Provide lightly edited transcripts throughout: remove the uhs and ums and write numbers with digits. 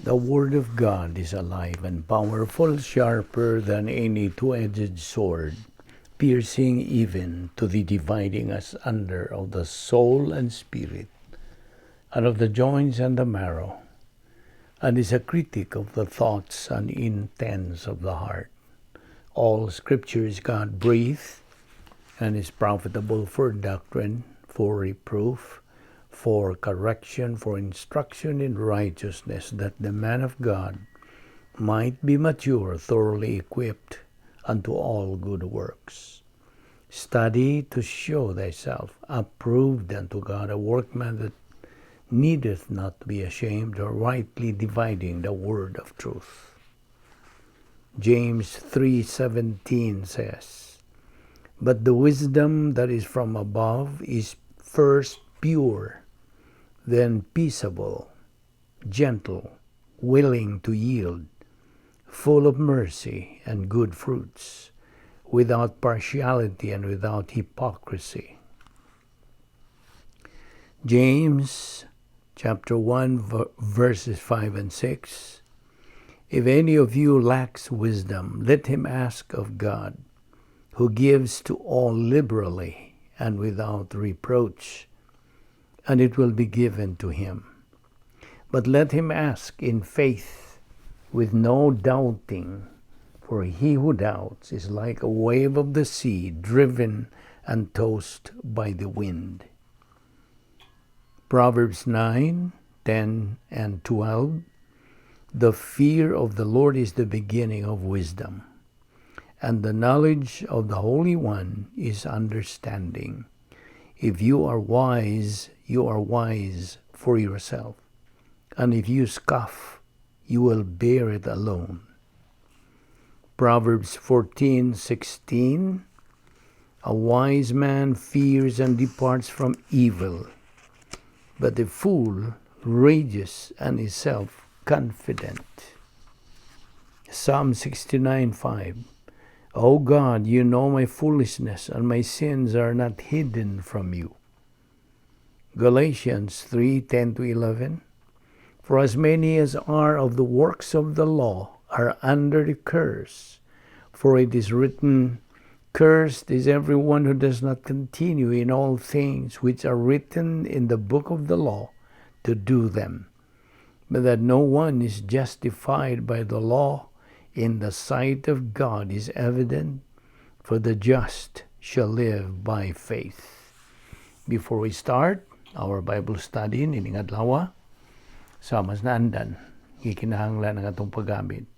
The Word of God is alive and powerful, sharper than any two-edged sword, piercing even to the dividing asunder of the soul and spirit, and of the joints and the marrow, and is a critic of the thoughts and intents of the heart. All Scripture is God-breathed and is profitable for doctrine, for reproof, for correction, for instruction in righteousness, that the man of God might be mature, thoroughly equipped unto all good works. Study to show thyself approved unto God, a workman that needeth not to be ashamed, or rightly dividing the word of truth. James 3:17 says, "But the wisdom that is from above is first pure, then peaceable, gentle, willing to yield, full of mercy and good fruits, without partiality and without hypocrisy." James chapter 1 verses 5 and 6. "If any of you lacks wisdom, let him ask of God, who gives to all liberally and without reproach, and it will be given to him. But let him ask in faith, with no doubting, for he who doubts is like a wave of the sea driven and tossed by the wind." Proverbs 9, 10, and 12. "The fear of the Lord is the beginning of wisdom, and the knowledge of the Holy One is understanding. If you are wise, you are wise for yourself. And if you scoff, you will bear it alone." Proverbs 14:16. "A wise man fears and departs from evil, but the fool rages and is self-confident." Psalm 69:5. "O God, you know my foolishness, and my sins are not hidden from you." Galatians 3:10 to 11. "For as many as are of the works of the law are under the curse. For it is written, 'Cursed is everyone who does not continue in all things which are written in the book of the law to do them.' But that no one is justified by the law in the sight of God is evident, for the just shall live by faith." Before we start our Bible study nining adlaw, sa mas naandan, gikinahanglan ang atong paggamit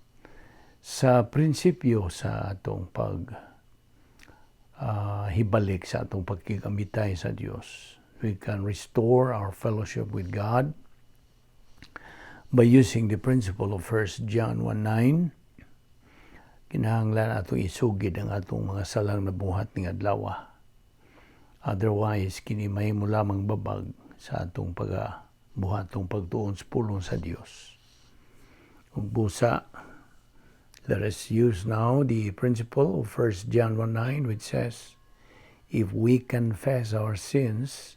sa prinsipyo sa atong pag hibalik sa atong pagkikamitay sa Dios. We can restore our fellowship with God by using the principle of 1 John 1:9. Kinahanglan atong isugid ang atong mga salang nabuhat ning adlaw. Otherwise, kini mahimo lamang babag sa atong pagabuhatong pagtuon sa pulong sa Dios. Ug busa, let us use now the principle of 1 John 1:9, which says, "If we confess our sins,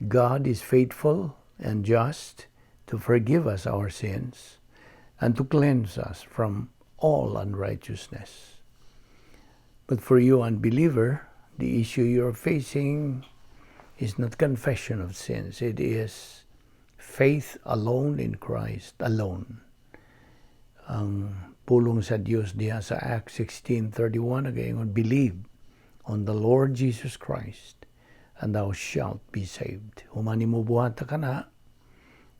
God is faithful and just to forgive us our sins and to cleanse us from all unrighteousness." But for you, unbeliever, the issue you're facing is not confession of sins. It is faith alone in Christ alone. Ang pulong sa Dios diha sa Acts 16:31 nagaingon, "Believe on the Lord Jesus Christ and thou shalt be saved." Human nimo buhata kana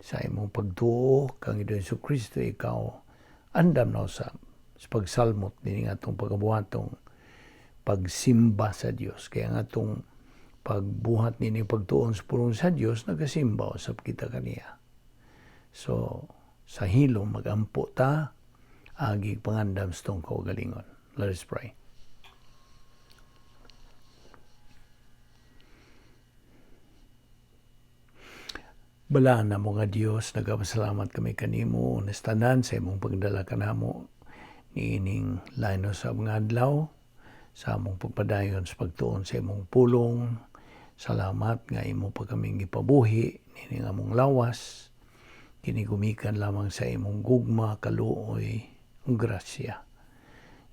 sa imong pagtuo kang Hesus Kristo, ikaw andam na usab sa pagsalmot nining atong pagabuhatong pagsimba sa Dios. Kaya ang atong pagbuhat nining pagtuon sa pulong sa Dios, nagasimba usab kita kaniya. So sa hilom, magampo ta agi pangandam sa atong kaugalingon. Let us pray. Balaan namo nga Dios, nagapasalamat kami kanimo unastanan sa imong pagdala kanamo niining lain sa mga adlaw sa among pagpadayon sa pagtuon sa imong pulong. Salamat nga imo pa kaming gipabuhi nining among lawas. Kini gumikan lamang sa imong gugma, kaluoy, ug grasya.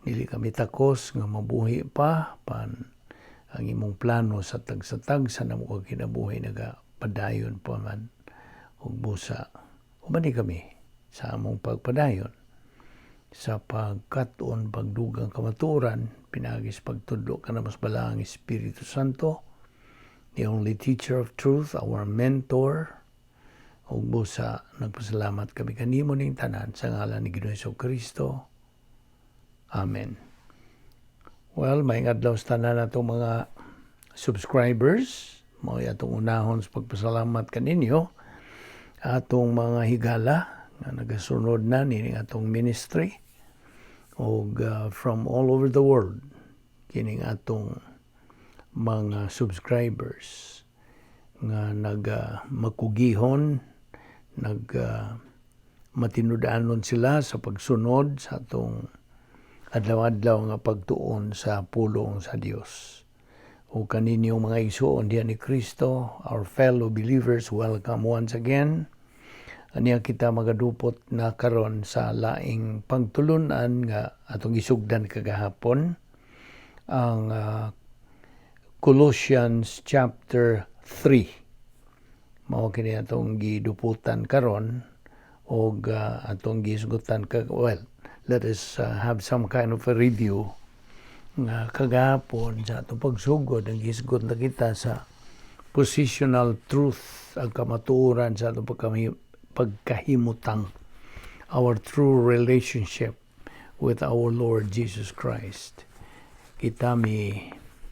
Dili kami takos nga mabuhi pa pan ang imong plano sa tagsa-tagsa namo ka kinabuhi naga padayon pa man ug busa. Ubani kami sa among pagpadayon sa pagkat-on, pagdugang kamatuoran pinaagi sa pagtudlo kanamo sa Balaang Espiritu Santo, the only teacher of truth, our mentor. Ug busa nagpasalamat kami kanimo ning tanan sa ngalan ni Ginoong Kristo. Amen. Well, maayong adlaw sa tanan atong mga subscribers. Mao atong unahon sa pagpasalamat kaninyo, atong mga higala nga nagasunod na nining atong ministry og from all over the world kining atong mga subscribers nga naga makugihon, nag matinud-anon sila sa pagsunod sa atong adlaw-adlaw nga pagtuon sa pulong sa Dios. O kaninyong mga igsuon diyan ni Kristo, our fellow believers, welcome once again. Aniya kita magadupot na karon sa laing pagtulunan nga atong gisugdan kagahapon, ang Colossians chapter 3. Mao kini atong giduputan karon og atong gisgutan ka. Well, let us have some kind of a review nga kagahapon sa atong pagsugod ang gisgot na kita sa positional truth, ang kamatuoran sa atong pagkahimutang, our true relationship with our Lord Jesus Christ. Kita mi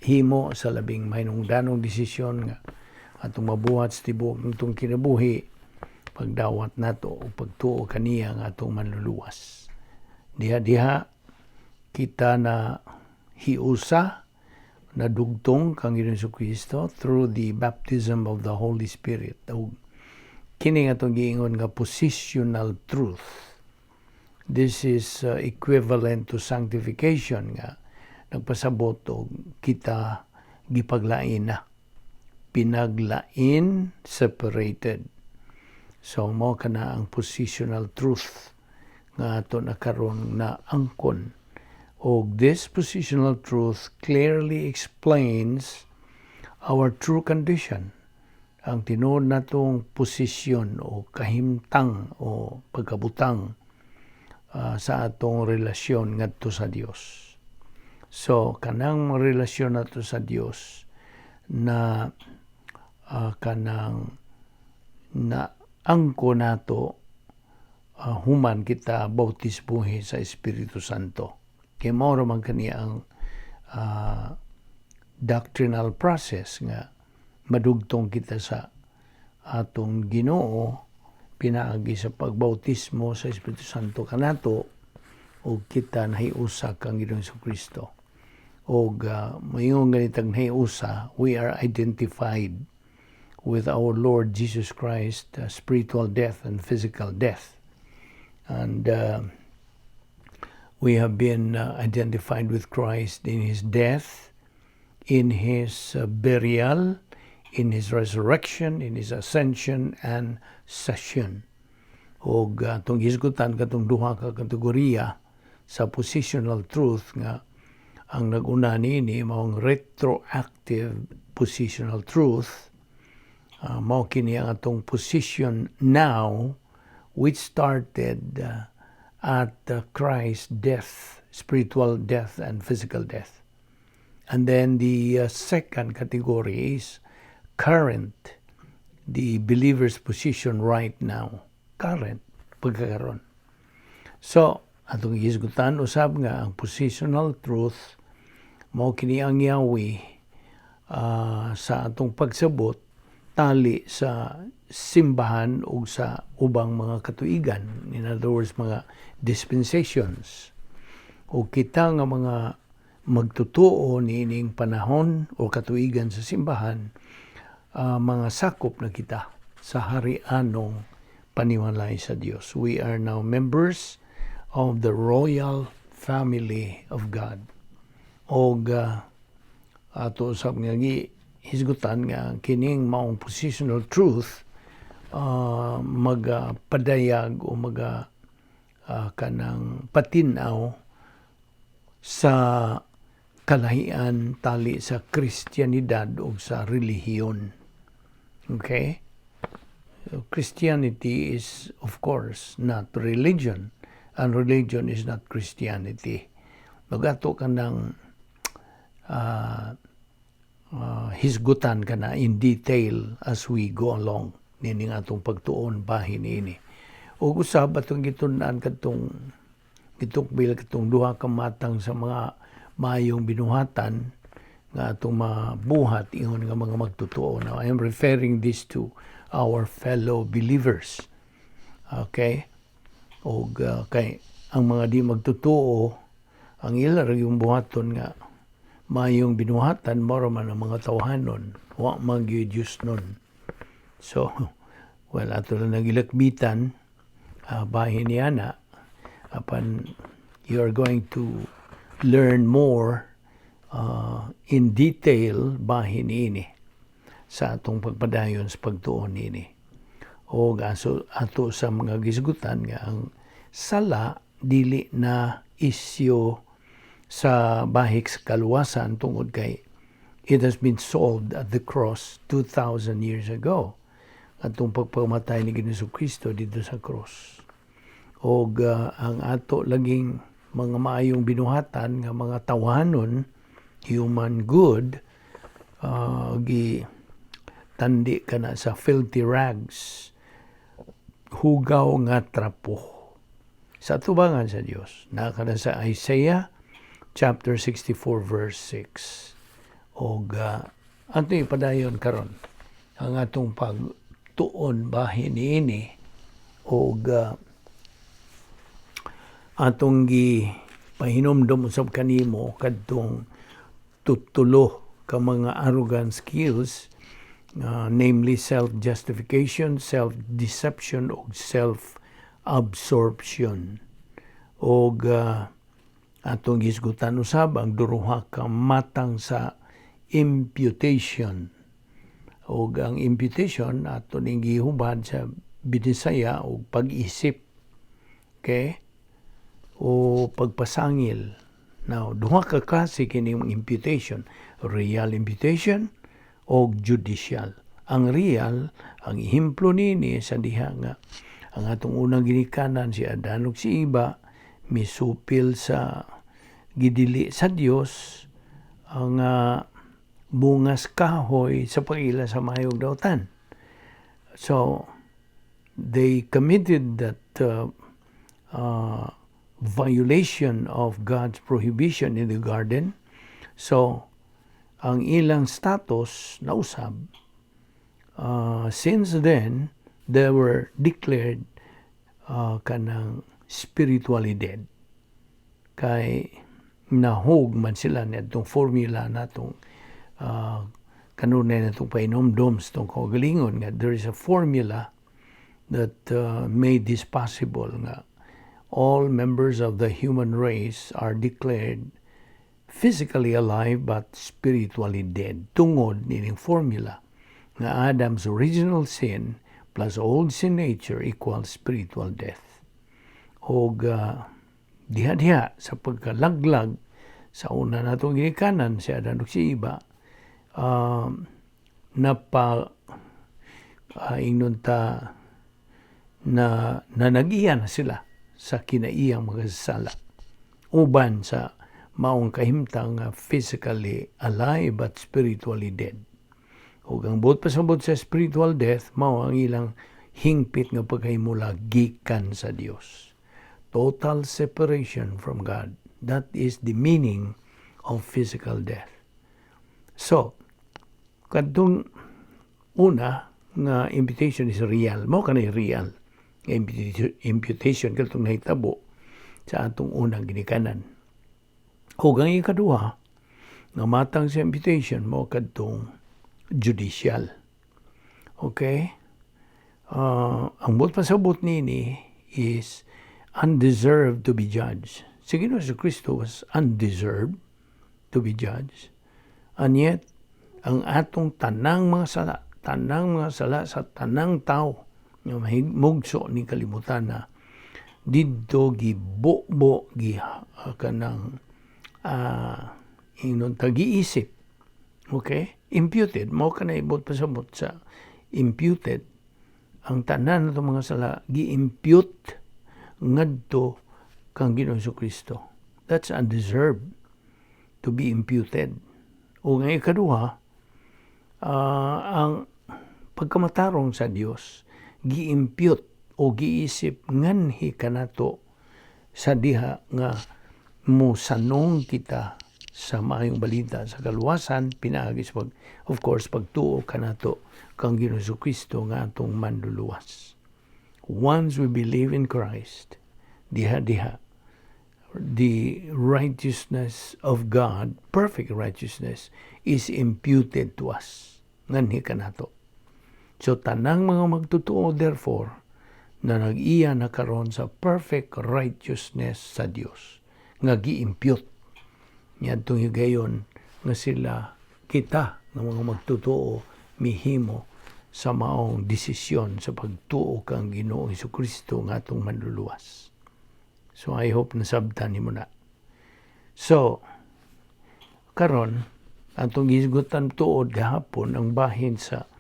himo sa labing mahinungdanong desisyon nga atong mabuhat sa tibuok natong kinabuhi, pagdawat nato o pagtuo kaniya nga atong manluluwas. Diha-diha kita na hiusa, nadugtong kang Ginoong Kristo through the baptism of the Holy Spirit. Ug kini nga atong giingon nga positional truth. This is equivalent to sanctification nga nagpasabot og kita gipaglain na. Pinaglain, separated. So mao kana ang positional truth nga ato na karon na angkon. Og this positional truth clearly explains our true condition. Ang tinuod natong posisyon o kahimtang o pagkabutang sa atong relasyon ngadto sa Dios. So kanang relasyon nato sa Dios na kanang na angko nato human kita bautismuhi sa Espiritu Santo. Kay mao ra man kani ang doctrinal process nga madugtong kita sa atong Ginoo pinaagi sa pagbautismo sa Espiritu Santo kanato ug kita nahiusa kang Ginoong Kristo. Og mayon ganitag nahiusa, we are identified with our Lord Jesus Christ, spiritual death and physical death. And we have been identified with Christ in his death, in his burial, in his resurrection, in his ascension and session. Og atong hisgutan katong duha ka kategorya sa positional truth nga ang nag-una niini maong retroactive positional truth. Mao kini ang atong position now, which started at Christ's death, spiritual death and physical death. And then the second category is current, the believer's position right now. Current, pagkakaron. So, atong gisgutan usab nga ang positional truth mao kini ang yawi sa atong pagsabot tali sa simbahan ug sa ubang mga katuigan, in other words, mga dispensations. O kita nga mga magtutuo niining panahon o katuigan sa simbahan, mga sakop na kita sa harianong panimalay sa Dios. We are now members of the royal family of God. Og ato usab nga gi hisgutan nga kining maong positional truth Magapadayag o maga kanang patinaw sa kalahian tali sa Kristiyanidad o sa relihiyon. Okay? So, Christianity is, of course, not religion. And religion is not Christianity. Magato ka ng hisgutan ka na in detail as we go along nining atong pagtuon bahin ini. O usab atong gitun-an kadtong gitukbil katong duha ka matang sa mga maayong binuhatan nga atong mabuhat ingon nga mga magtotoo. Now, I am referring this to our fellow believers. Okay? Og kay ang mga di magtotoo, ang ila ra yung buhaton nga maayong binuhatan, mao man ang mga tawhanon, wa man gyud Diyos nun. So, well, ato lang nagilakbitan, bahin niya na, apan you are going to learn more in detail bahin ini sa atong pagpadayon sa pagtuon nini. O aso ato sa mga gisgutan nga ang sala dili na isyu sa bahik sa kaluwasan tungod kay it has been solved at the cross 2,000 years ago. Atong pagpamatay ni Ginoong Kristo dito sa cross. Og ang ato laging mga maayong binuhatan nga mga tawanon, human good, gi tandi ka na sa filthy rags, hugaw nga trapo sa tubangan sa Dios. Naa kana sa Isaiah chapter 64 verse 6. Og ato ipadayon karon ang atong pagtuon bahin niini og atong gi pahinomdom usab kanimo kadtong tutulo ka mga arrogant skills, namely self-justification, self-deception ug self-absorption. Og atong gisgutan usab ang duha ka matang sa imputation. Og ang imputation ato ning gihubad sa Binisaya og pag-isip. Okay? O pagpasangil. Now, duha ka klase kining imputation: real imputation o judicial. Ang real, ang ehemplo nini sa diha nga ang atong unang ginikanan, si Adan ug si Eva, misupil sa gidili sa Dios ang bungas kahoy sa pag-ila sa maayong dautan. So, they committed that violation of God's prohibition in the garden. So, ang ilang status nausab. Since then, they were declared kanang spiritually dead. Kay nahug man sila niadtong formula natong kanunay natong painomdom sa itong kaugalingon nga there is a formula that made this possible nga all members of the human race are declared physically alive but spiritually dead tungod nining formula nga Adam's original sin plus old sin nature equals spiritual death. Og diha-diha sa pagkalaglag sa una natong ginikanan, si Adan ug si Eva, napa ingnon ta na nanagiya na sila sa kinaiyang mga sala uban sa maong kahimtang nga physically alive but spiritually dead. Ug ang buot pasabot sa spiritual death mao ang ilang hingpit nga pagkahimula gikan sa Dios. Total separation from God. That is the meaning of physical death. So, kadtong una nga imputation is real. Mao kanay real nga imputation kadtong nahitabo sa atong unang ginikanan. Ug ang ikaduha nga matang sa imputation mao kadtong judicial. Okay? Ang buot pasabot nini is undeserved to be judged. Si Ginoong Kristo was undeserved to be judged. And yet, ang atong tanang mga sala sa tanang tao Nga mugso ni kalibutan na didto gibubo gi kanang ingnon ta giisip. Okay? Imputed mo kana ibot pasabot sa imputed. Ang tanan nato mga sala gi-impute ngadto kang Ginoong Kristo. That's undeserved to be imputed. O nga ikaduha, ang pagkamatarong sa Dios gi-impute o giisip nganhi kanato sa diha nga mosanong kita sa Maayong Balita sa kaluwasan pinaagi sa pag, of course, pagtuo kanato kang Ginoong Kristo nga atong Manluluwas. Once we believe in Christ, diha diha the righteousness of God, perfect righteousness, is imputed to us nganhi kanato. So tanang mga magtotoo, therefore, na nag-iya na karon sa perfect righteousness sa Dios nga gi-impute niadtong higayon nga sila, kita nga mga magtotoo, mihimo sa maong desisyon sa pagtuo kang Ginoong Kristo nga atong Manluluwas. So I hope nasabtan nimo na. So karon atong gihisgutan tuod gahapon ang bahin sa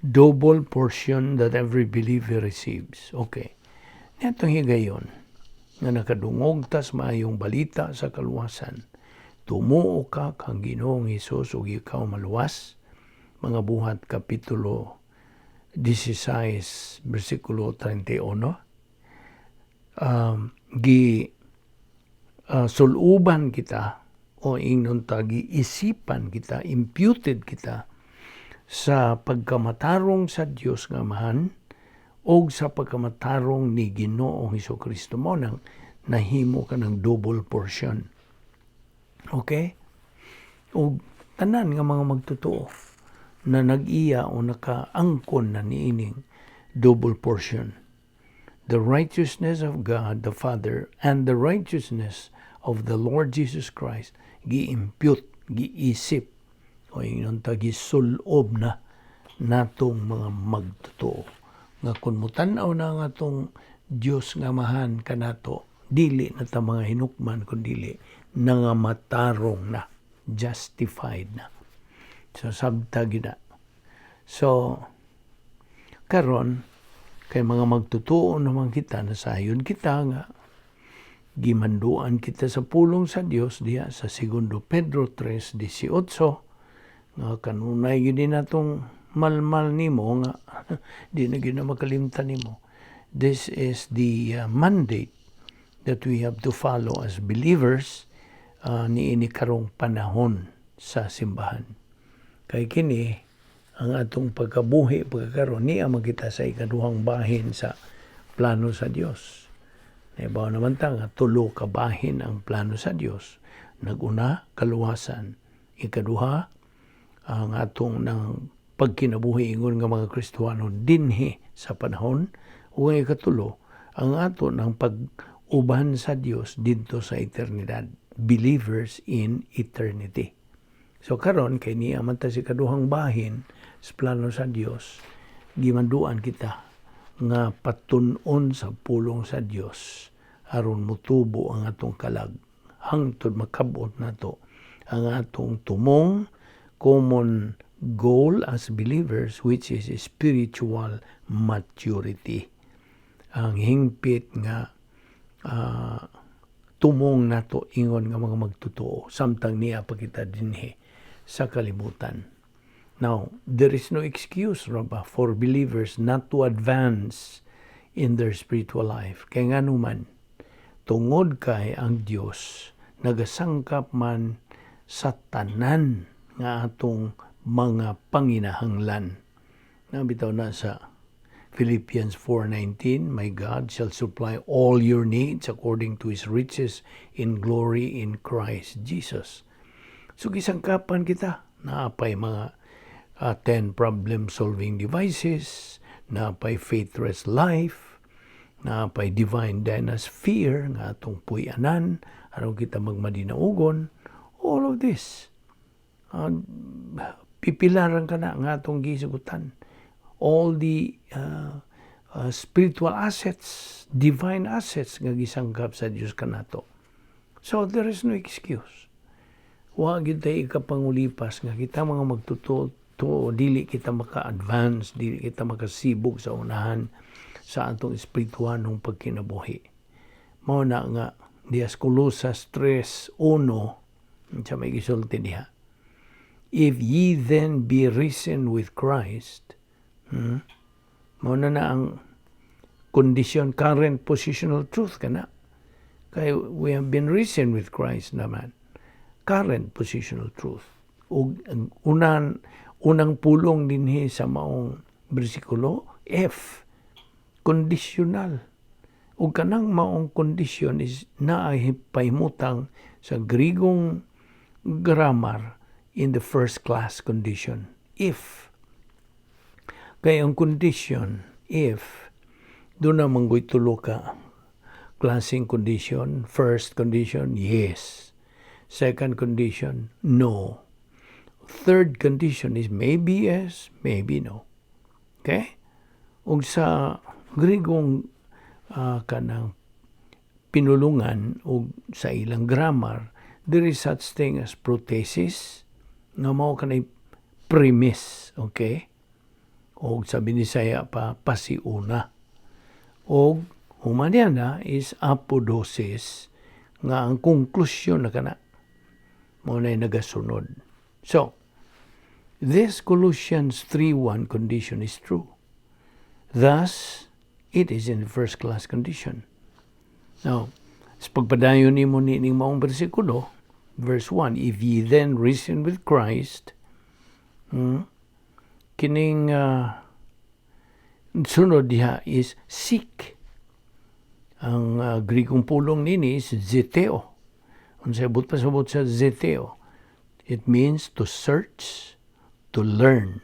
double portion that every believer receives. Okay. Niadtong higayon nga nakadungog tas Maayong Balita sa kaluwasan, tumuo ka kang Ginoong Hesus ug ikaw maluwas. Mga Buhat kapitulo 16 bersikulo 31. Gi suluban kita o ingnon ta giisipan kita, imputed kita sa pagkamatarong sa Dios nga Amahan o sa pagkamatarong ni Ginoong Kristo, mo nang nahimo ka ng double portion. Okay? O tanan nga mga magtotoo na nag-iya o nakaangkon na niining double portion. The righteousness of God the Father and the righteousness of the Lord Jesus Christ gi-impute, giisip o ingnon ta gisulob na natong mga magtotoo. Nga kung mutan-aw na nga atong Dios nga Amahan kanato, dili na ta mga hinukman kun dili nga matarong na, justified na. So sabta gina. So karon kay mga magtotoo naman kita, nasayon kita nga gimanduan kita sa pulong sa Dios diha sa Segundo Pedro 3:18 nga kanunay gyud natong malmal nimo nga di na gyud na makalimtan nimo. This is the mandate that we have to follow as believers niini karong panahon sa simbahan. Kay kini ang atong pagkabuhi pagkakaron, niya makita sa ikaduhang bahin sa plano sa Dios. Naibaw naman ta nga tulo ka bahin ang plano sa Dios. Naguna, kaluwasan. Ikaduha, ang atong ng pagkinabuhi ingon nga mga Kristohano dinhi sa panahon. Ug ang ikatulo, ang ato ng pag-uban sa Dios didto sa eternidad. Believers in eternity. So karon kay niya man ta sa ikaduhang bahin sa plano sa Dios, gimanduan kita nga patun-on sa pulong sa Dios aron mutubo ang atong kalag hangtod makabot nato ang atong tumong common goal as believers, which is spiritual maturity. Ang hingpit nga tumong nato ingon nga mga magtotoo samtang niya pa kita dinhi sa kalibutan. Now, there is no excuse, Roba, for believers not to advance in their spiritual life. Kay nga naman, tungod kay ang Dios nagasangkap man sa tanan nga atong mga panginahanglan. Nabitaw na sa Philippians 4:19, "My God shall supply all your needs according to His riches in glory in Christ Jesus." So gisangkapan kita, naapay mga 10 problem-solving devices, naapay faith-rest life, naapay divine dynasphere nga atong puy-anan aron kita magmadinaugon, all of this. Pipilaran ka na nga atong gisugutan. All the spiritual assets, divine assets nga gisangkap sa Dios kanato. So there is no excuse. Wa gyud tay ikapangulipas nga kita mga magtotoo dili kita maka-advance, dili kita makasibog sa unahan sa atong espirituhanong pagkinabuhi. Mao na nga dias Colosas 3:1, sa may gisulti diha? "If ye then be risen with Christ," Mao na na ang condition, current positional truth kana. Kay we have been risen with Christ naman. Current positional truth. Ug ang unang pulong dinhi sa maong bersikulo, if, conditional. Ug kanang maong condition is naay pahimutang sa Grigong grammar in the first class condition. If. Kay ang condition, if, duna man goy tulo ka klaseng condition. First condition, yes. Second condition, no. Third condition is maybe yes, maybe no. Okay? Ug sa Grigong kanang pinulungan ug sa ilang grammar, there is such thing as prothesis nga mao kanay premise, okay? Og sa Binisaya pa, pasiuna. Og human na is apodosis nga ang konklusyon na kana mao na nagasunod. So, this Colossians 3:1 condition is true. Thus, it is in the first class condition. Now, sa pagpadayon nimo niining maong bersikulo, verse 1, "If ye then risen with Christ," kining sunod diha is seek. Ang Grikong pulong nini is zeteo. Unsay buot pasabot sa zeteo? It means to search, to learn.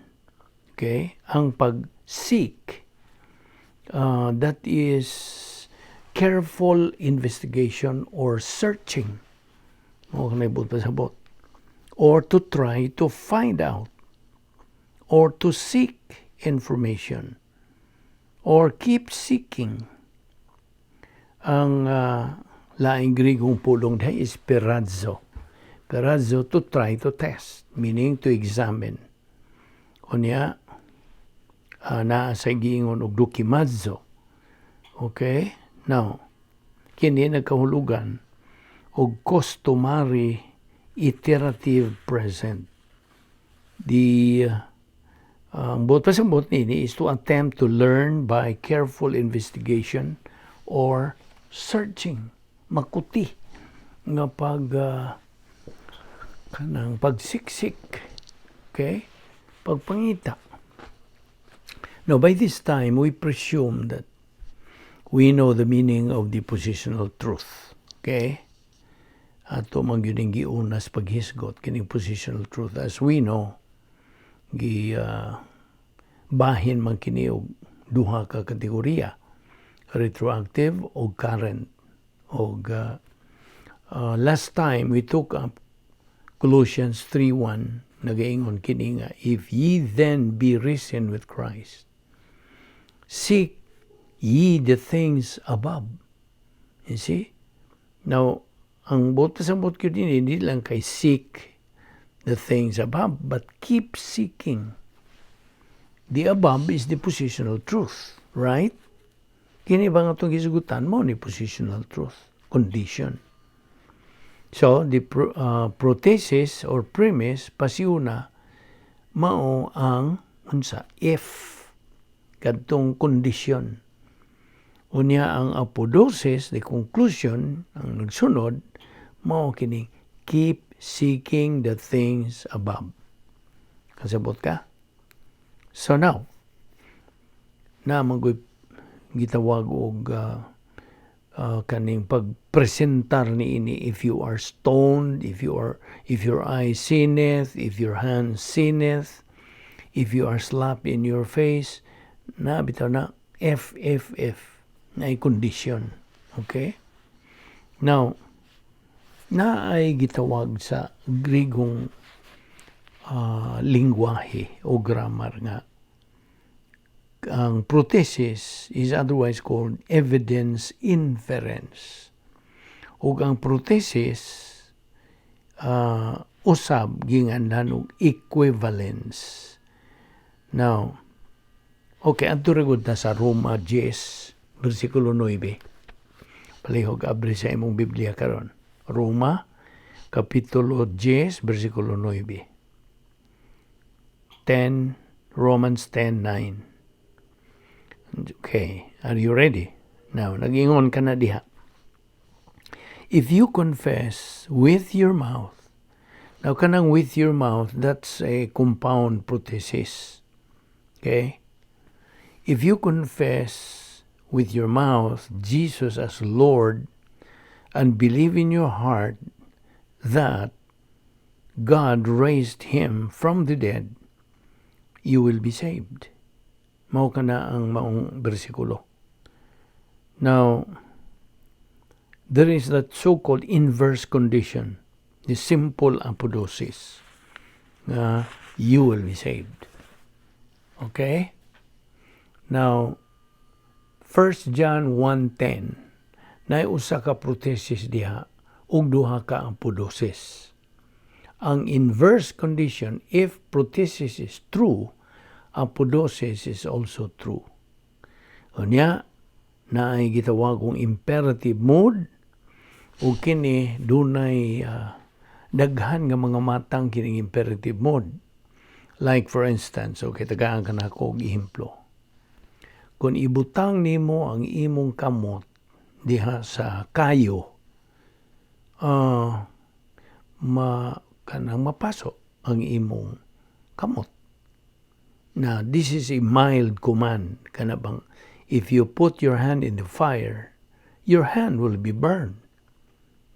Okay? Ang pag-seek, that is careful investigation or searching. Mao kanay buot pasabot. Or to try to find out. Or to seek information. Or keep seeking. Ang laing Grigong pulong diha is peirazo. Peirazo, to try to test, meaning to examine. Unya, naa sa giingon og dokimazo. Okay? Now, kini nagkahulugan og customary iterative present. The ang buot pasabot nini is to attempt to learn by careful investigation or searching. Makuti nga pag kanang pagsiksik. Okay? Pagpangita. Now, by this time, we presume that we know the meaning of the positional truth. Okay? Ato man gyud ning giuna sa paghisgot kining positional truth. As we know, gi bahin man kini og duha ka kategorya, retroactive o current. Og last time we took up Colossians 3:1, nagaingon kini nga, "If ye then be risen with Christ, seek ye the things above." You see? Now, ang buot pasabot ko din, hindi lang kay seek the things above, but keep seeking. The above is the positional truth, right? Kini ba nga itong gisugutan mao ni positional truth, condition. So, the prothesis or premise, pasiuna, mao ang unsa, if, kadtong condition. Unya ang apodosis, the conclusion, ang nagsunod, mao kini keep seeking the things above. Kasabot ka? So now, na man goy gitawag og kaning pagpresentar ni ini, if you are stoned, if your eye sinneth, if your hand sinneth, if you are slapped in your face, na bitaw na F F F na condition. Okay? Now, na ay gitawag sa Grigong lingwahe o grammar nga Ang prothesis is otherwise called evidence inference. Ug ang prothesis usab ginganlan og equivalence. Now, okay, adto ra gud ta sa Roma 10, versikulo 9. Palihog abri sa imong Biblia karon. Roma, kapitulo 10, versikulo 9. 10, Romans 10:9. Okay, are you ready? Now, nag-ingon kana diha. If you confess with your mouth, now kanang "with your mouth," that's a compound prothesis. Okay? If you confess with your mouth Jesus as Lord and believe in your heart that God raised him from the dead, you will be saved. Mao kana ang maong bersikulo. Now, there is that so-called inverse condition, the simple apodosis, nga you will be saved. Okay? Now, 1 John 1:10, naay usa ka prothesis diha ug duha ka apodosis. Ang inverse condition, if prothesis is true, apodosis is also true. Unya, naay gitawagong imperative mood ug kini dunay daghan nga mga matang kining imperative mode. Like for instance, okay, tagaan ka nako og ehemplo. Kung ibutang nimo ang imong kamot diha sa kayo, ma kanang mapaso ang imong kamot. Now, this is a mild command. Kana bang, if you put your hand in the fire, your hand will be burned.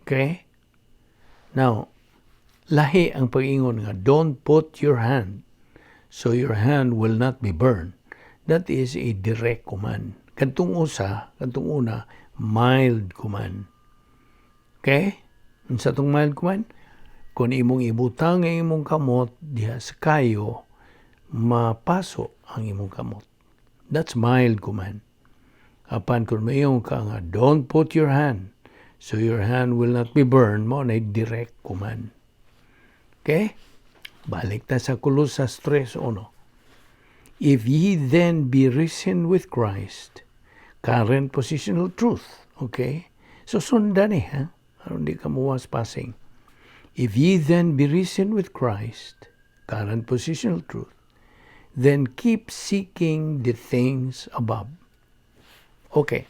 Okay? Now, lahi ang pag-ingon nga, "Don't put your hand, so your hand will not be burned." That is a direct command. Kadtong usa, kadtong una, mild command. Okay? Unsa tong mild command? Kung imong ibutang ang imong kamot diha sa kayo, mapaso ang imong kamot. That's mild command. Apan kung moingon ka nga, "Don't put your hand, so your hand will not be burned," mao na direct command. Okay? Balik ta sa Colosas 3:1. If ye then be risen with Christ, current positional truth. Okay? So sundan ni, ha? Aron di ka muwas passing. If ye then be risen with Christ, current positional truth, then keep seeking the things above. Okay.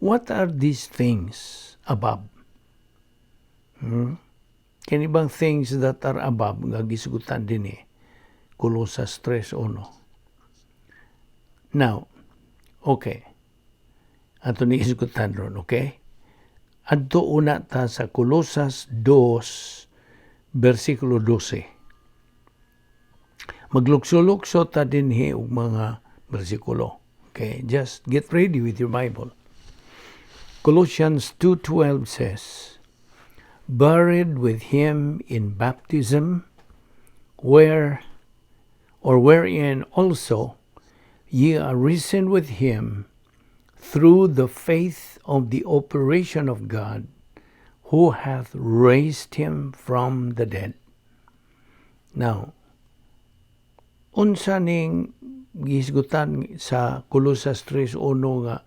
What are these things above? Hmm? Kini bang things that are above nga gisugutan dinhi? Colosas 3:1. Now, okay. Ato ni isugutan ron, okay? Adto una ta sa Colosas 2 versikulo 12. Maglukso-lukso ta dinhi og mga bersikulo. Okay, just get ready with your Bible. Colossians 2:12 says, "Buried with him in baptism, where or wherein also ye are risen with him through the faith of the operation of God, who hath raised him from the dead." Now, unsa ning gihisgutan sa Colosas 3:1 nga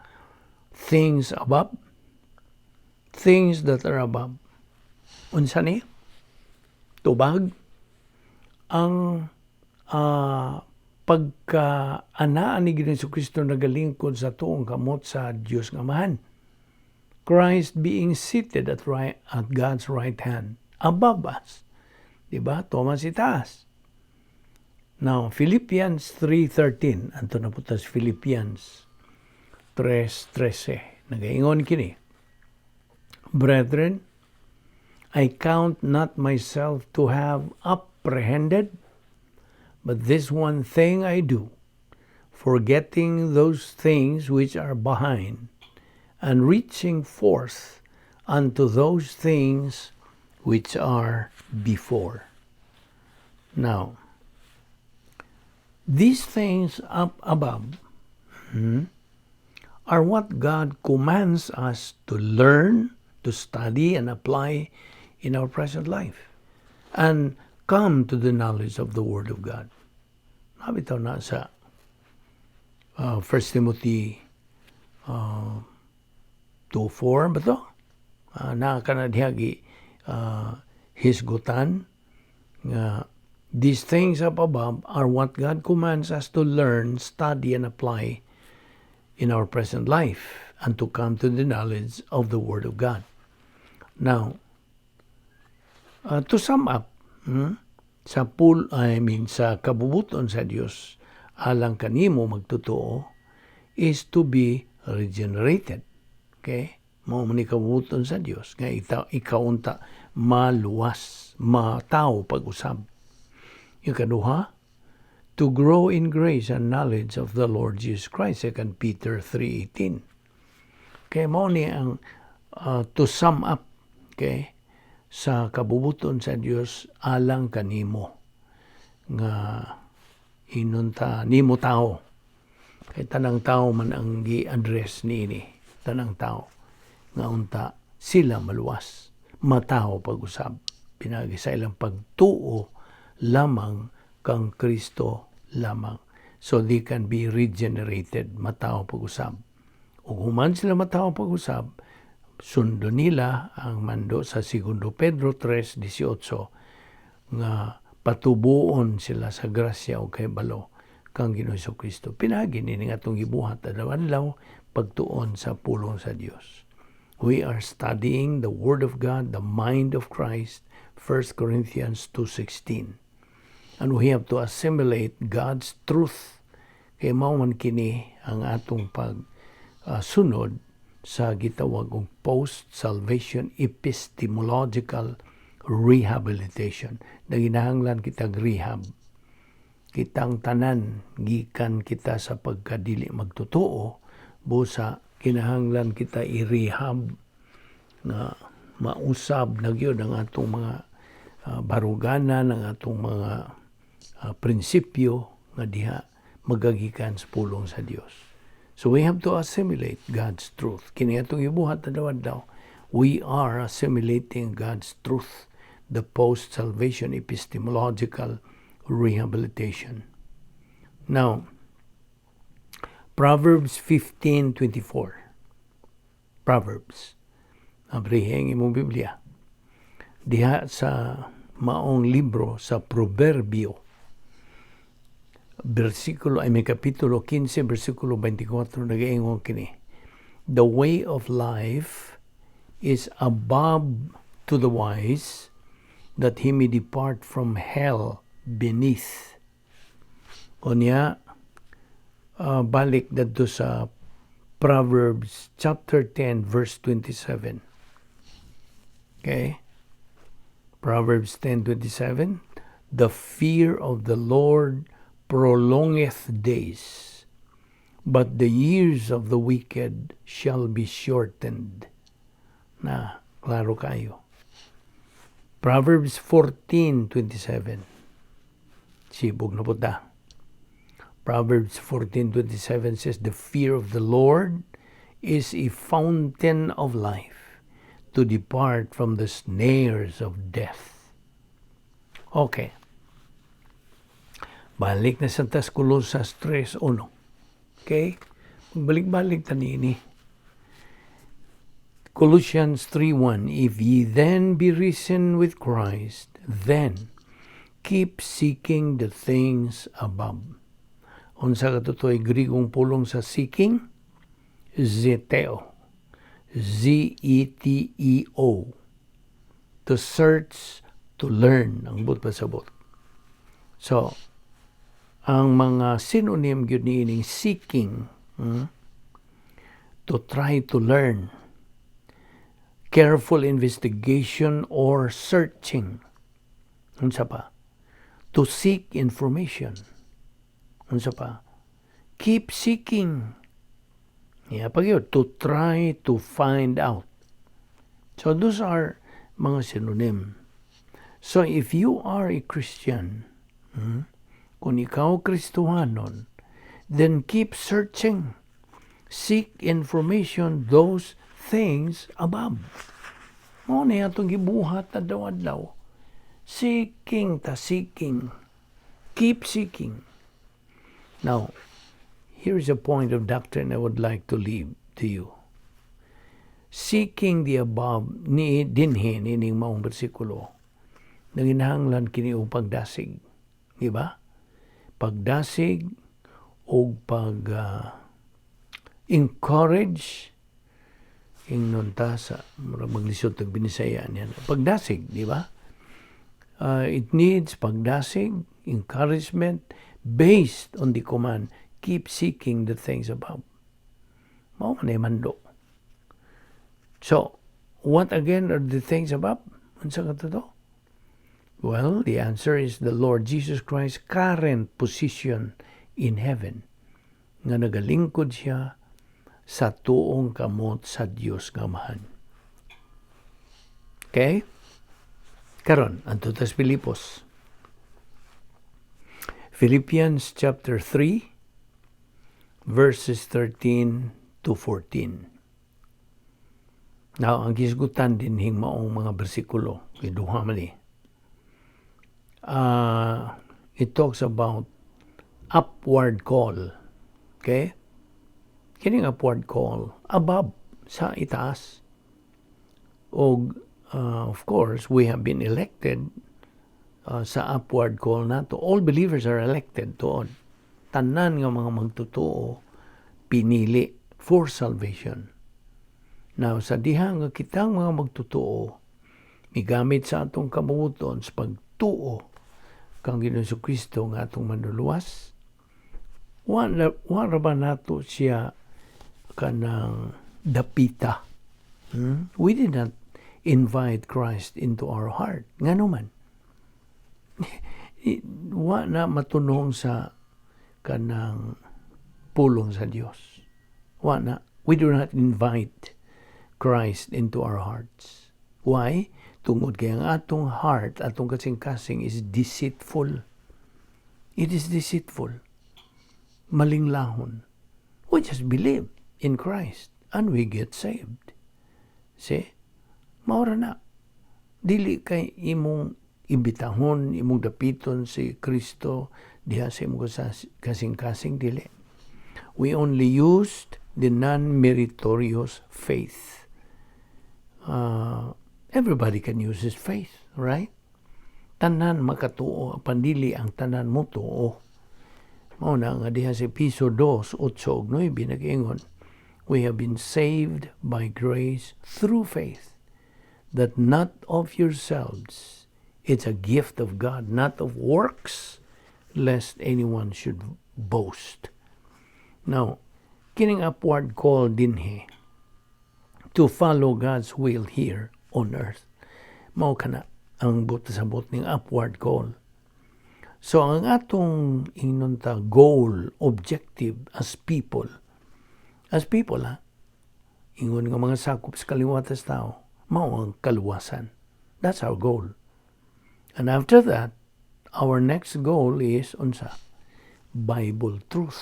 things above? Things that are above. Unsa ni? Tubag ang pagka anaan ni Ginoong Kristo nagalingkod sa tuong kamot sa Dios nga Amahan. Christ being seated at God's right hand above us. Diba? Tuman itaas. Now, Philippians 3:13. Adto na pud ta sa Philippians 3:13. Nagaingon kini. "Brethren, I count not myself to have apprehended, but this one thing I do, forgetting those things which are behind, and reaching forth unto those things which are before." Now, These things up above are what God commands us to learn, to study, and apply in our present life, and come to the knowledge of the Word of God. Naa bitaw na sa 1 Timothy 2:4 ba to? Naa ka na diha gi hisgutan nga these things up above are what God commands us to learn, study, and apply in our present life and to come to the knowledge of the Word of God. Now, to sum up, sa pool, I mean, sa kabubuton sa Dios alang kanimo magtotoo is to be regenerated. Okay? Mao man ni kabubuton sa Dios nga ita, ikaw unta maluwas, matawo pag-usab. Ikaduha, to grow in grace and knowledge of the Lord Jesus Christ, 2 Peter 3:18. Okay, mao ni ang to sum up, okay, sa kabubuton sa Dios alang kanimo nga inunta nimo tao. Kay tanang tao man ang gi-address niini, tanang tao nga unta sila maluwas, matawo pag-usab pinaagi sa ilang pagtuo lamang kang Kristo lamang. So they can be regenerated, matawo pag-usab. Ug human sila matawo pag-usab, sundon nila ang mando sa Segundo Pedro 3:18 nga patubuon sila sa grasya o kahibalo kang Ginoong Kristo. Pinaagi ni nga atong gibuhat adlaw-adlaw, pagtuon sa pulong sa Dios. We are studying the Word of God, the mind of Christ, 1 Corinthians 2:16. And we have to assimilate God's truth. Kay mao man kini ang atong pag sunod sa gitawag og post-salvation epistemological rehabilitation. Naginahanglan kitag rehab. Kitang tanan gikan kita sa pagkadili magtotoo, busa kinahanglan kita i-rehab nga mausab na gyud ang atong mga baruganan, ang atong mga prinsipyo nga diha magagikan sa pulong sa Dios. So we have to assimilate God's truth. Kini atong ibuhat adlaw-adlaw. We are assimilating God's truth, the post-salvation epistemological rehabilitation. Now, Proverbs 15:24. Proverbs. Abrihe ang imong Biblia. Diha sa maong libro sa Proverbio, versikulo ay may kapitulo 15 versikulo 24, nagaingon kini: "The way of life is above to the wise, that he may depart from hell beneath." Unya balik dadto sa Proverbs chapter 10 verse 27. Okay? Proverbs 10:27, "The fear of the Lord prolongeth days, but the years of the wicked shall be shortened." Na, klaro kayo. Proverbs 14:27. Sibog na puta. Proverbs 14:27 says, "The fear of the Lord is a fountain of life, to depart from the snares of death." Okay. Balik na sa tas Colosas 3:1. Okay? Magbalik-balik ta niini. Colossians 3:1, "If ye then be risen with Christ, then keep seeking the things above." Unsa katutoy Grigong pulong sa seeking? Zeteo. Zeteo. To search, to learn ang buot pasabot. So, ang mga synonym gyud niining seeking, to try to learn, careful investigation or searching. Unsa pa? To seek information. Unsa pa? Keep seeking. Yeah, pag yun, to try to find out. So those are mga synonym. So if you are a Christian, Kung ikaw Kristohanon, then keep searching. Seek information those things above. Mao ni atong gibuhat adlaw-adlaw. Seeking ta, seeking. Keep seeking. Now, here is a point of doctrine I would like to leave to you. Seeking the above ni dinhi nining maong bersikulo. Nanginahanglan kini og pagdasig. Di ba? Pagdasig og pag encourage, ingnon ta sa murag maglisod tag Binisaya niyan. Pagdasig, di ba? It needs pagdasig, encouragement based on the command, keep seeking the things above. Mao man ay mando. So, what again are the things above? Unsa ka to? Well, the answer is the Lord Jesus Christ's current position in heaven. Nga nagalingkod siya sa tuong kamot sa Dios nga Amahan. Okay? Karon, adto tas Filipos. Philippians chapter 3 verses 13 to 14. Now, ang gisgutan dinhing maong mga bersikulo, kay duha man ni. It talks about upward call. Okay? Kining upward call, above, sa itaas. Og, of course, we have been elected sa upward call nato. All believers are elected tuod. Tanan nga mga magtotoo pinili for salvation. Now, sa diha nga kitang mga magtotoo, migamit sa atong kabubut-on sa pagtuo kang Ginoong Kristo nga atong manluluwas, wa ra ba nato siya kanang dapita? We did not invite Christ into our heart. Ngano man? Wa na matunong sa kanang pulong sa Dios. Wa na. We do not invite Christ into our hearts. Why? Tungod kay ang atong heart, atong kasing-kasing is deceitful. It is deceitful. Malinglahon. We just believe in Christ and we get saved. See? Mao ra na. Dili kay imong imbitahon, imong dapiton si Kristo diha sa imong kasing-kasing, dili. We only used the non-meritorious faith. Everybody can use his faith, right? Tanan makatuo, apan dili ang tanan mo tuo. Mao na nga diha sa Epeso 2, 8 ug 9 nag-ingon, "We have been saved by grace through faith, that not of yourselves, it's a gift of God, not of works, lest anyone should boast." Now, kining upward call dinhi to follow God's will here on earth. Mao kana ang buot sabot ning upward call. So ang atong ingnon ta goal, objective as people ha, ingon nga mga sakop sa kaliwat sa tao, mao ang kaluwasan. That's our goal. And after that, our next goal is unsa? Bible truth.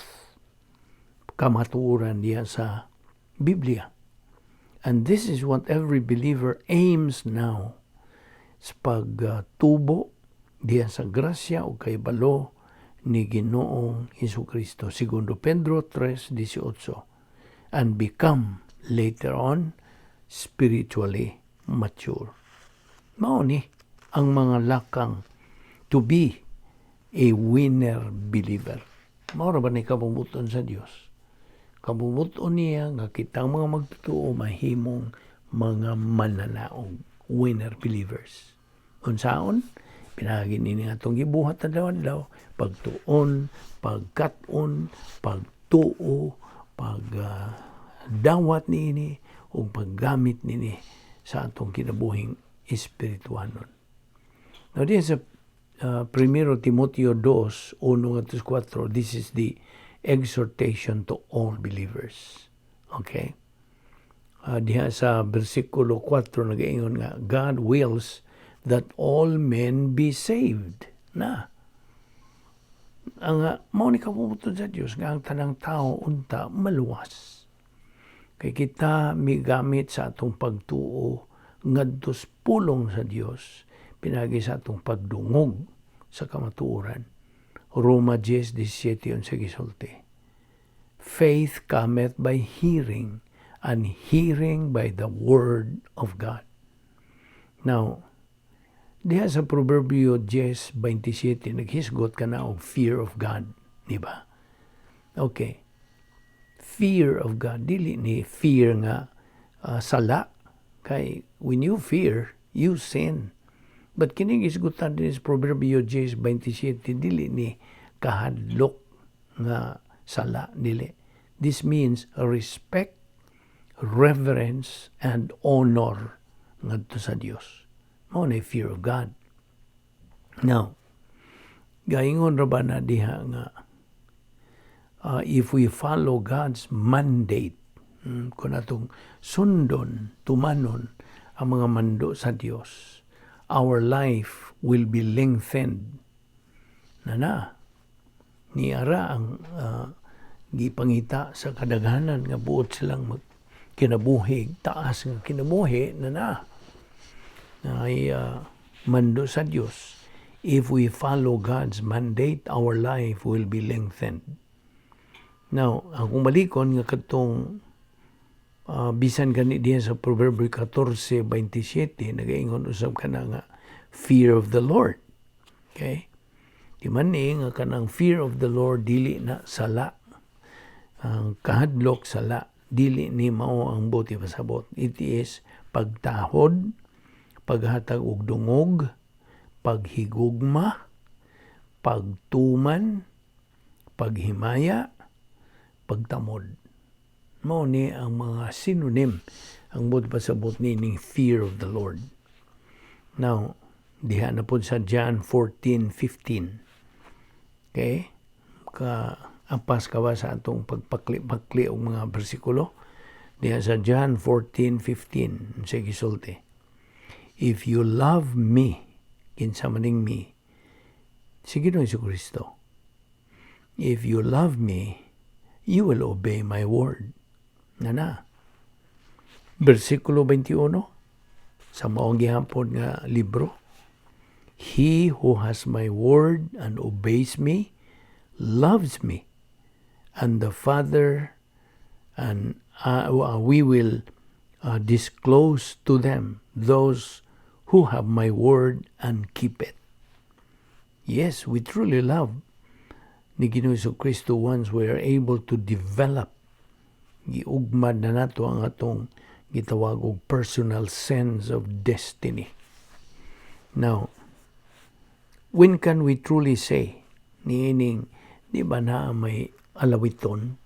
Kamatuoran diha sa Biblia. And this is what every believer aims now sa pagtubo diha sa grasya o kahibalo ni Ginoong Hesukristo. Segundo Pedro 3:18, and become later on spiritually mature. Mao ni ang mga lakang to be a winner believer. Mao ra ba ni kabubut-on sa Dios? Kabubut-on niya nga kitang mga magtotoo mahimong mga mananaog, winner believers. Unsaon? Pinaagi nini atong gibuhat adlaw-adlaw, pagtuon, pagkat-on, pagtuo, pag dawat niini ug paggamit nini sa atong kinabuhing espirituhanon. Now, diha sa Primero Timoteo 2, 1 ngadto 4, this is the exhortation to all believers. Okay? Diha sa bersikulo 4 nagaingon nga God wills that all men be saved. Na. Ang mao ni kabubut-on sa Dios nga ang tanang tao unta maluwas. Kay kita migamit sa atong pagtuo ngadto sa pulong sa Dios pinaagi sa atong pagdungog sa kamatuoran. Roma 10:17 unsa gisulti? Faith cometh by hearing, and hearing by the word of God. Now, diha sa Proverbio 10:27, naghisgot ka na og fear of God, di ba? Okay. Fear of God, dili ni fear nga sala. Kay when you fear, you sin. But kining hisgutan din sa Proverbio 10:27, dili ni kahadlok nga sala, dili. This means respect, reverence, and honor ngadto sa Dios. Mao na fear of God. Now, gaingon ra ba na diha nga if we follow God's mandate, kung atong sundon, tumanon ang mga mando sa Dios, our life will be lengthened. Na na, niara ang gipangita sa kadaghanan nga buot silang mag kinabuhi, taas nga kinabuhi na na ay mando sa Dios. If we follow God's mandate, our life will be lengthened. Now, akong balikon nga katong bisan gani diha sa Proverbio 14:27, nagaingon usab kana nga fear of the Lord. Okay? Di man ni nga kanang fear of the Lord dili na sala. Ang kahadlok sala, dili ni mao ang buot ipasabot. It is pagtahod, paghatag og dungog, paghigugma, pagtuman, paghimaya, pagtamod. Mao ni ang mga synonym ang buot pasabot nining fear of the Lord. Now, diha na po sa John 14:15. Okay? Ka apas ka ba sa atong pagpakli-pakli og mga bersikulo? Diha sa John 14:15 sa gisulti. "If you love me," kinsa maning me? Si Ginoong Kristo. "If you love me, you will obey my word." Na na. Versikulo 21 sa maong gihapon nga libro. "He who has my word and obeys me loves me, and the Father and we will disclose to them those who have my word and keep it." Yes, we truly love ni Ginoong Kristo once we are able to develop, giugmad na nato ang atong gitawag og personal sense of destiny. Now, when can we truly say niining, di ba na may alawiton?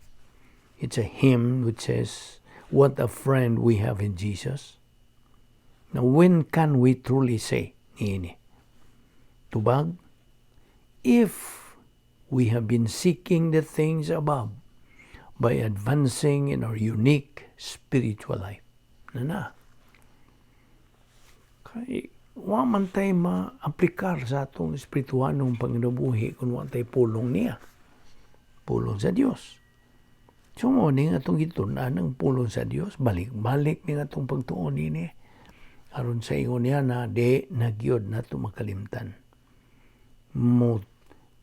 It's a hymn which says, "What a friend we have in Jesus." Now, when can we truly say niini? Tubag, if we have been seeking the things above by advancing in our unique spiritual life. Na na. Kay, wa man tay ma-aplikar sa atong espirituanong panginabuhi kung wa tay pulong niya. Pulong sa Dios. So mo ning atong gitun-an ang pulong sa Dios, balik-balik ning atong pagtuon nini. Aron sa ingon niya na di na gyud nato makalimtan. Mo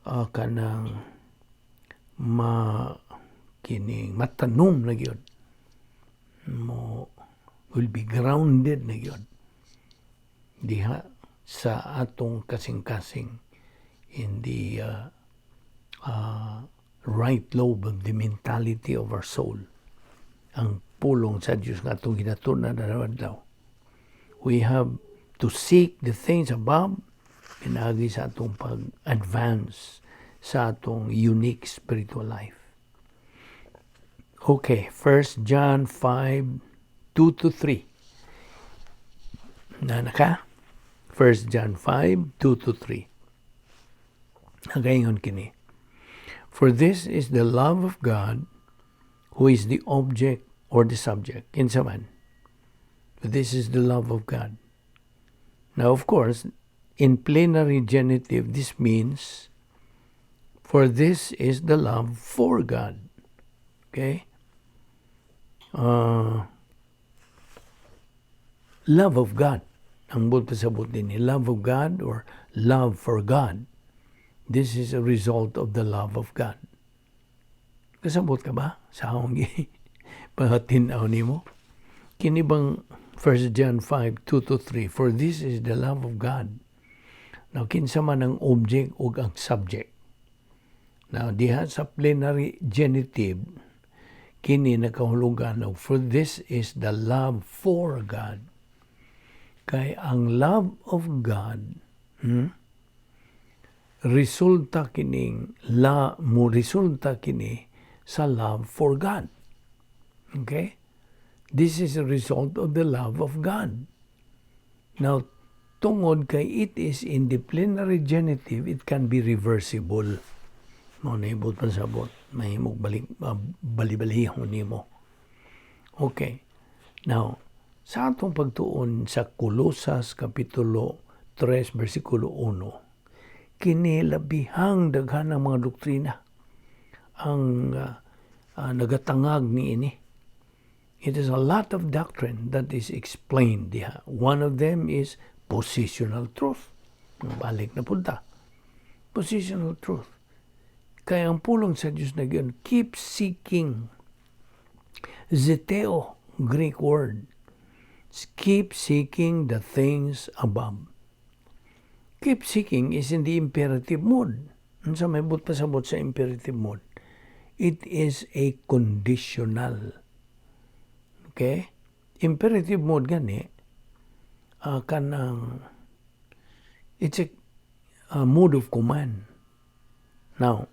kanang ma kining matanom na gyud mo, will be grounded na gyud diha sa atong kasing-kasing, in the right lobe of the mentality of our soul ang pulong sa Dios nga atong ginatun-an adlaw. We have to seek the things above pinaagi sa atong pag-advance sa atong unique spiritual life. Okay, 1 John 5, 2 to 3. Nana ka? 1 John 5, 2 to 3. Nagaingon kini. "For this is the love of God," who is the object or the subject? Kinsa man? "This is the love of God." Now, of course, in plenary genitive, this means For this is the love for God. Okay? Love of God. Ang buot pasabot dinhi, love of God or love for God. This is a result of the love of God. Kasabot ka ba sa akong pahatinaw nimo? Kini bang 1 John 5, 2 to 3, "For this is the love of God." Now, kinsa man ang object o ang subject? Now, diha sa plenary genitive, kini nakahulugan og "For this is the love for God." Kay ang love of God, resulta kining la mo resulta kini sa love for God. Okay? This is a result of the love of God. Now, tungod kay it is in the plenary genitive, it can be reversible. Mao na ibot pasabot, mahimong balik bali-balihon nimo. Okay. Now, sa atong pagtuon sa Kolosas Kapitulo 3 versikulo 1, kini labihang daghan ang mga doktrina ang nagatangag niini. It is a lot of doctrine that is explained diha. One of them is positional truth. Balik na punta. Positional truth. Kaya ang pulong sa Diyos na yun, keep seeking. Zeteo, Greek word. Keep seeking the things above. "Keep seeking" is in the imperative mode. Unsa may buot pasabot sa imperative mode? It is a conditional. Okay? Imperative mode gani, kanang it's a mode of command. Now,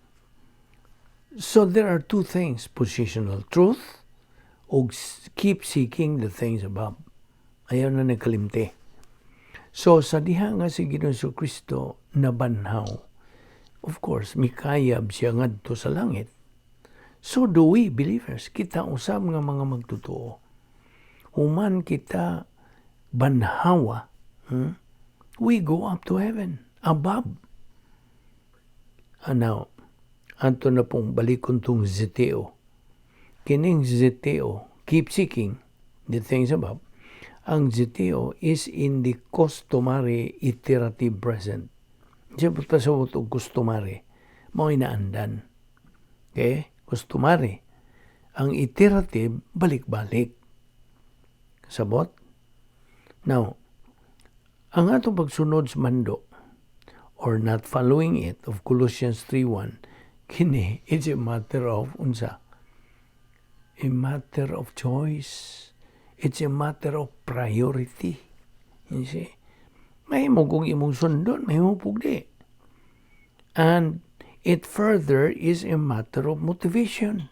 so there are two things, positional truth o keep seeking the things above. Ayaw na nagkalimte. So sa diha nga si Ginoong Kristo nabanhaw, of course, mikayab siya ngadto sa langit. So do we believers, kita usab nga mga magtotoo. Human kita banhawa, we go up to heaven, above. And now, ato na pong balikon tong zeteo. Kining zeteo, keep seeking the things above. Ang zeteo is in the customary iterative present. Siya pasabot og customary. Mao inaandan. Okay? Customary. Ang iterative, balik-balik. Sabot? Now, ang atong pagsunod sa mando or not following it of Colossians 3:1, kini it's a matter of unsa? A matter of choice. It's a matter of priority. You see? Mahimo kung imong sundon, mahimo pug di. And it further is a matter of motivation.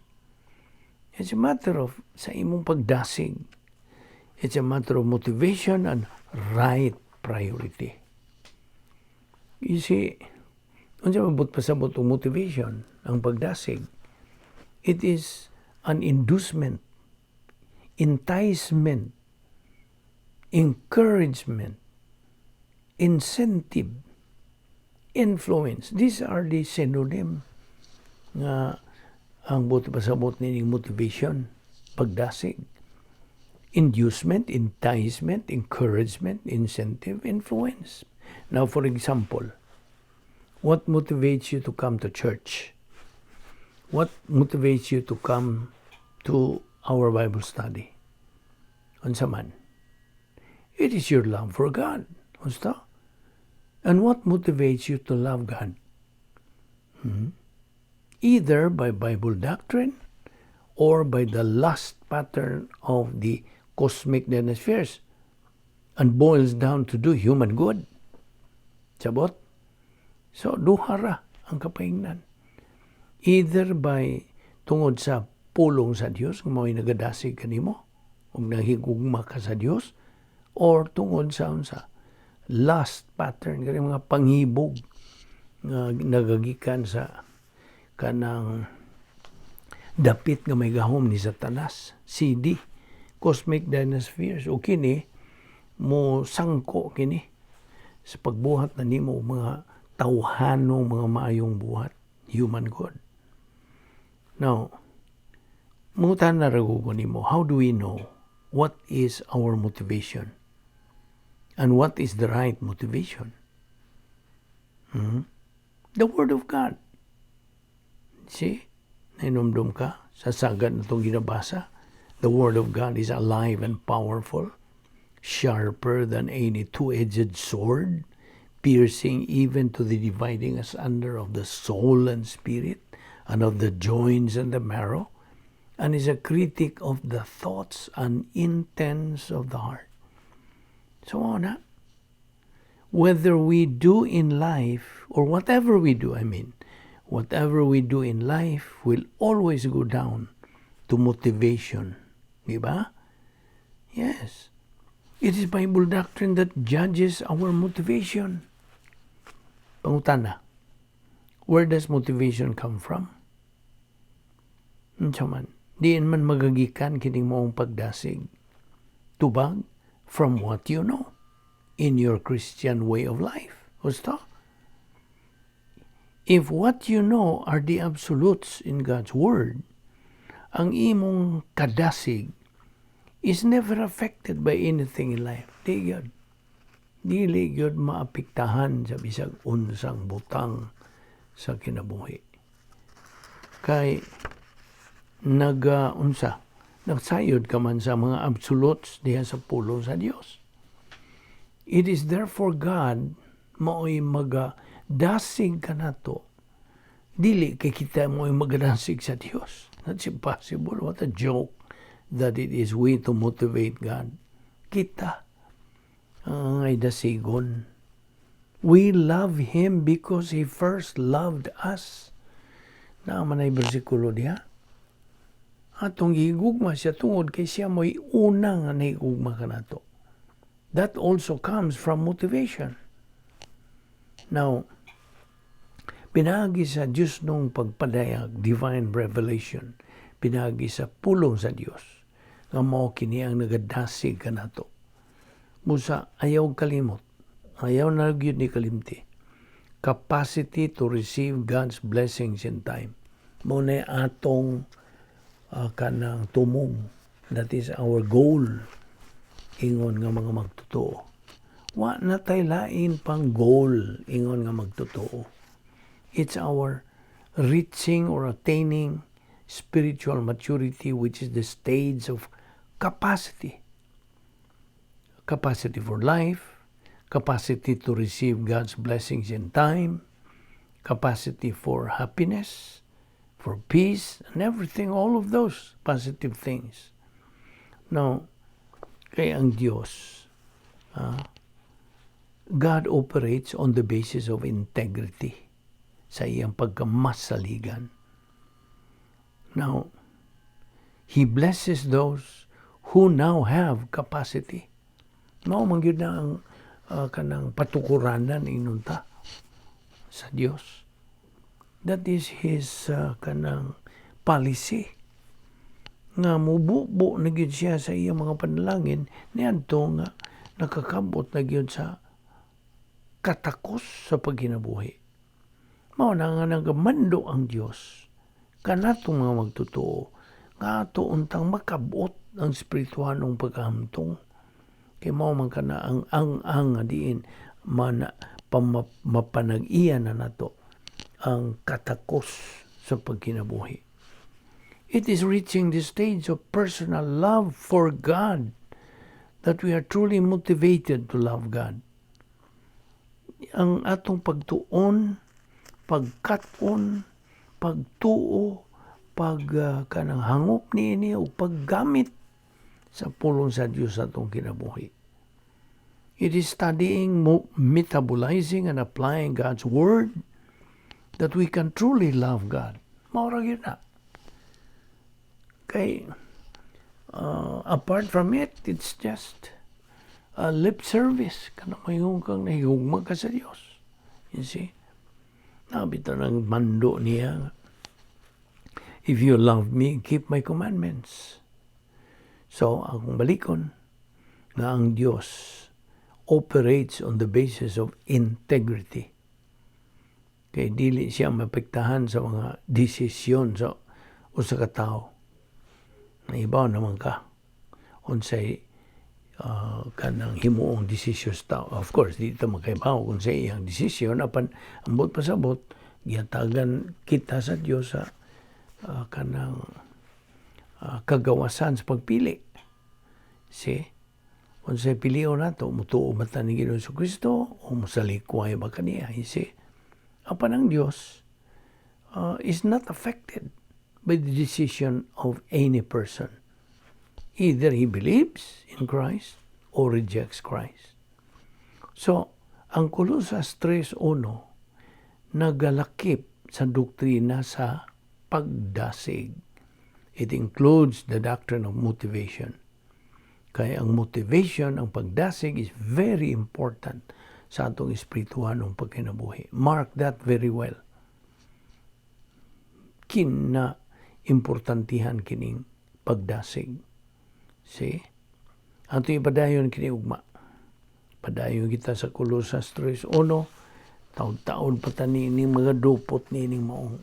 It's a matter of sa imong pagdasig. It's a matter of motivation and right priority. You see, unsa man buot pasabot og motivation, ang pagdasig? It is an inducement, enticement, encouragement, incentive, influence. These are the synonym nga ang buot pasabot nining motivation, pagdasig. Inducement, enticement, encouragement, incentive, influence. Now, for example, what motivates you to come to church? What motivates you to come to our Bible study? Unsa man? It is your love for God. Unsa? And what motivates you to love God? Either by Bible doctrine or by the lust pattern of the cosmic spheres and boils down to do human good. Sabot? So, duha ra ang kapaingnan. Either by tungod sa pulong sa Dios nga mao'y nagadasig kanimo ug nahigugma ka sa Dios or tungod sa unsa, lust pattern, kani mga panghibog nga nagagikan sa kanang dapit nga may gahom ni Satanas, CD, cosmic dynaspheres, o kini mo sangko kini sa pagbuhat na nimo mga tawhanong mga maayong buhat. Human good. Now, mangutana ra ko nimo, how do we know what is our motivation? And what is the right motivation? The Word of God. See? Nahinumdom ka sa sagad na atong ginabasa. The Word of God is alive and powerful, sharper than any two-edged sword, piercing even to the dividing asunder of the soul and spirit, and of the joints and the marrow, and is a critic of the thoughts and intents of the heart. So na, whether we do in life, or whatever we do, I mean, whatever we do in life will always go down to motivation. Di ba? Yes. It is Bible doctrine that judges our motivation. Pangutana, where does motivation come from? Unsa man, diin man magagikan kining maong pagdasig? Tubag from what you know in your Christian way of life. Husto? If what you know are the absolutes in God's Word, ang imong kadasig is never affected by anything in life. Di gyud. Dili gyud maapektahan sa bisag unsang butang sa kinabuhi. Kay naga unsa, nagsayod ka man sa mga absolutes diha sa pulong sa Dios. It is therefore God mao'y maga dasig kanato. Dili kay kita mo'y magadasig sa Dios. That's impossible. What a joke that it is we to motivate God. Kita ang ay dasigon. We love Him because He first loved us. Naa man ay bersikulo diha. Atong gigugma siya tungod kay siya mo'y una nga nahigugma kanato. That also comes from motivation. Now, pinaagi sa Diyosnong pagpadayag, divine revelation, pinaagi sa pulong sa Dios, nga mao kini ang nagadasig kanato. Busa ayaw kalimot, ayaw na gyud ni kalimti. Capacity to receive God's blessings in time. Mao na atong kanang tumong. That is our goal. Ingon nga mga magtotoo. Wa na tay lain pang goal ingon nga magtotoo. It's our reaching or attaining spiritual maturity, which is the stage of capacity. Capacity for life, capacity to receive God's blessings in time, capacity for happiness, for peace, and everything, all of those positive things. Now, kay ang Diyos, God operates on the basis of integrity sa iyang pagkamasaligan. Now, He blesses those who now have capacity. Mao man gyud na ang kanang patukuranan inunta sa Dios. That is His kanang policy nga mububo na gyud siya sa iyang mga panalangin niadto nga nakakabot na gyud sa katakos sa pagkinabuhi. Mao na nga nagamando ang Dios kanatong mga magtotoo nga ato untang makabot ang espirituhanong pagkahamtong kay mao man kana ang nga diin man mapanag-iya na nato ang katakos sa pagkinabuhi. It is reaching the stage of personal love for God that we are truly motivated to love God. Ang atong pagtuon, pagkat-on, pagtuo, pag kanang hangop niini o paggamit sa pulong sa Dios sa atong kinabuhi. It is studying, metabolizing, and applying God's Word that we can truly love God. Mao ra gyud na. Kay, apart from it, it's just a lip service. Kanang moingon kang nahigugma ka sa Dios. You see? Naa bitaw nang mando niya. "If you love me, keep my commandments." So, akong balikon, nga ang Dios operates on the basis of integrity. Kay dili siya maapektahan sa mga desisyon sa usa ka tawo. Nahibaw naman ka unsay kanang himuong desisyon sa tao. Of course, di ta makaibaw kung sa iyang desisyon, apan ambot pasabot gihatagan kita sa Dios sa kanang kagawasan sa pagpili. See? Unsay pilion nato, mutuo ba ta ni Ginoong Kristo o mosalikway ba kaniya? You see? Apan ang Dios is not affected by the decision of any person. Either he believes in Christ or rejects Christ. So, ang Colosas 3.1 nagalakip sa doktrina sa pagdasig. It includes the doctrine of motivation. Kaya ang motivation, ang pagdasig is very important sa atong espirituhanong pagkinabuhi. Mark that very well. Kina importantihan kining pagdasig. See? Ato ipadayon kini ugma. Padayon kita sa Colosas 3.1, taon-taon pa ta nining mga dupot nining maong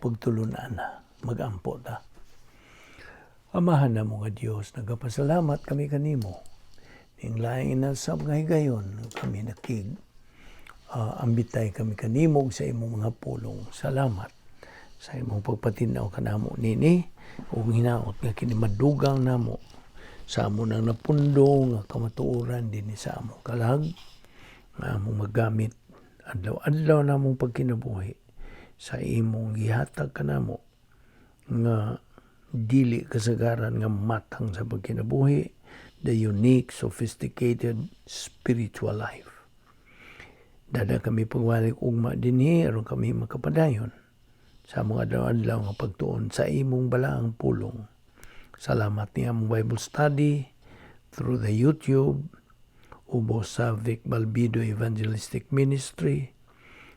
pagtulunan na magampo ta. Amahan namo nga Dios, nagapasalamat kami kanimo. Ning lain na sa mga higayon, kami nakig ambitay kami kanimo sa imong mga pulong. Salamat sa imong pagpatinaw kanamo nini ug hinaot nga kini madugang namo sa amo nang napundo nga kamatuoran dinhi sa among kalag nga among magamit adlaw-adlaw namong pagkinabuhi sa imong gihatag kanamo nga dili kasagaran nga matang sa pagkinabuhi, the unique, sophisticated spiritual life. Dada kami pagwalik ugma dinhi aron kami makapadayon sa mga adlaw-adlaw nga pagtuon sa imong balaang pulong. Salamat ni among Bible study through the YouTube ubos sa Vic Balbido Evangelistic Ministry.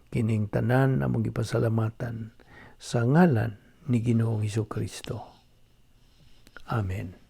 Kining tanan among gipasalamatan sa ngalan ni Ginoong Kristo. Amen.